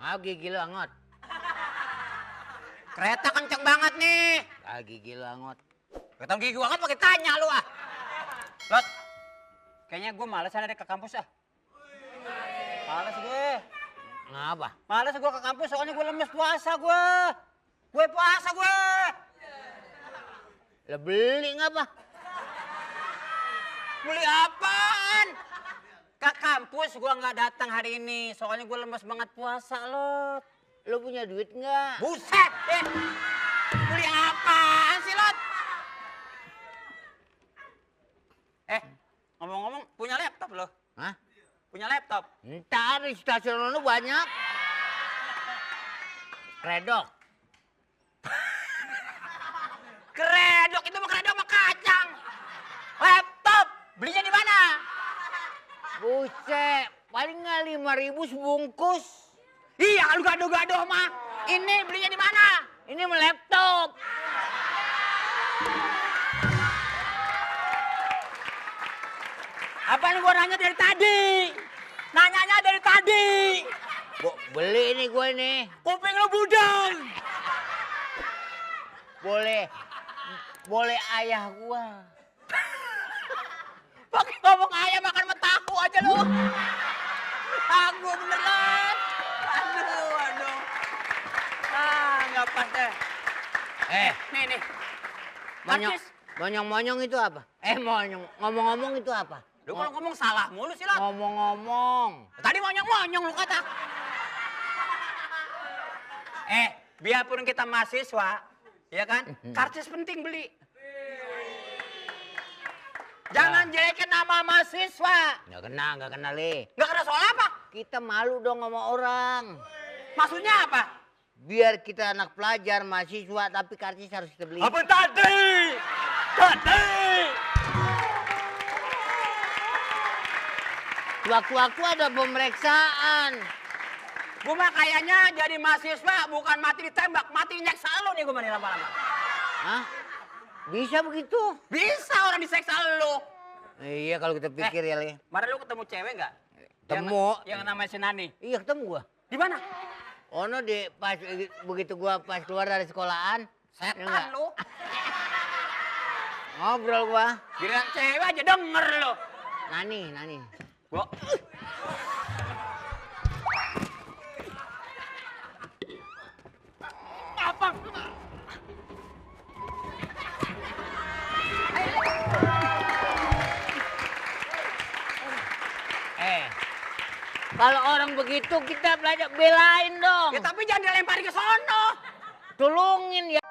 Ah, gigi lu angot. Kereta kenceng banget nih. Ah, gigi lu angot. Ketemu gigi gua kan pakai tanya lu ah. Lot, kayaknya gue males ada ke kampus ah. Males gue. Ngapa? Males gue ke kampus soalnya gue lemes puasa gue. Gue puasa gue. Lah beli ngapa? Beli apaan? Ke kampus gue nggak datang hari ini soalnya gue lemes banget puasa Lot. Lu punya duit nggak? Buset, beli apaan sih Lot? Ngomong-ngomong punya laptop lo? Hah? Punya laptop? Ntar di stasiun lu banyak. Kredok. Kredok itu mah kredok mah kacang. Laptop belinya di mana? Buset, paling nggak 5.000 sebungkus. Iya, lu gaduh-gaduh mah. Ini belinya di mana? Ini mah laptop. Apa nih gua nanya dari tadi? Nanyanya dari tadi. Beli ini gue nih. Kuping lu budal. Boleh ayah gua. Pakai ngomong ayam makan metaku aja lu. Aku beneran. Aduh. Nggak pas deh. Nih. Monyong itu apa? Ngomong-ngomong itu apa? Lu kalau ngomong salah mulu sih, Lot. Ngomong-ngomong. Tadi monyong lu kata. Biarpun kita mahasiswa, ya kan? Karcis penting beli. Jangan jelekin nama mahasiswa. Nggak kena Le. Nggak kena soal apa? Kita malu dong sama orang. Maksudnya apa? Biar kita anak pelajar, mahasiswa, tapi karcis harus kita beli. Apa tadi? Waktu-waktu ada pemeriksaan. Gue mah kayaknya jadi mahasiswa bukan mati ditembak, mati nyeksa lu nih gue mah nih lama-lama. Hah? Bisa begitu? Bisa orang diseksa lu. Iya kalau kita pikir ya Le. Kemarin lu ketemu cewek nggak? Ketemu. Yang namanya si Nani. Iya ketemu gua. Di mana? Ono pas begitu gua pas keluar dari sekolahan. Setan lu. Ngobrol gua. Giliran cewek aja denger lu. Nani. Gua. Apa? Kalau orang begitu kita belajar belain dong. Ya tapi jangan dilempari ke sono. Tolongin ya.